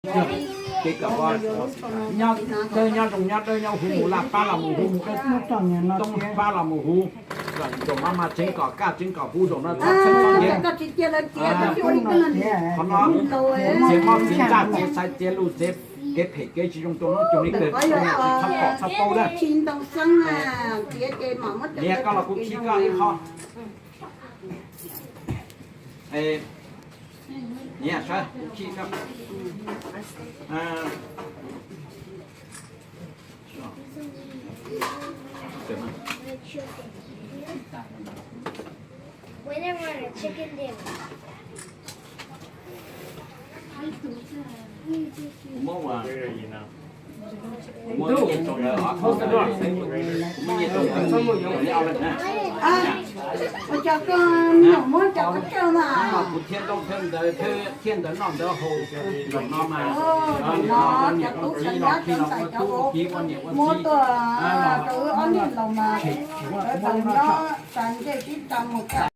Ces kom nyob dawb nyob zoo nyob dawb nyob huv mus laj pab los mus huv mus dawb, toob pab los mus huv, kom zaum no mas tseev kom kaj tseev kom huv zaum no txhob txheeb txhob nyiav. Qhov no txiav mob txiav ntsaj txiav xaiv txiav lus txiav kev phem kev tsis zoo rau noob coog li kawg, txhob pom txhob paub na. Niam, koj los kuv khi koj ib qho. Niam, saib kuv khi koj. Kuv muab ua, kuv muab nyiaj rau lawv ob tug, kuv muab nyiaj rau lawv, kuv muab nyiaj rau lawv na. Ua cas koj muab cov koj coj na? Kuv thiab ntaub thiab ntawv thiab ntawv noj ntawv haus zaum no mas, zaum no cov tub cov nyab cov ntxhais cov vauv muab tuaj rau wb ob leeg los mas, lawv tau nyob tsa ntsej tib tsa mus.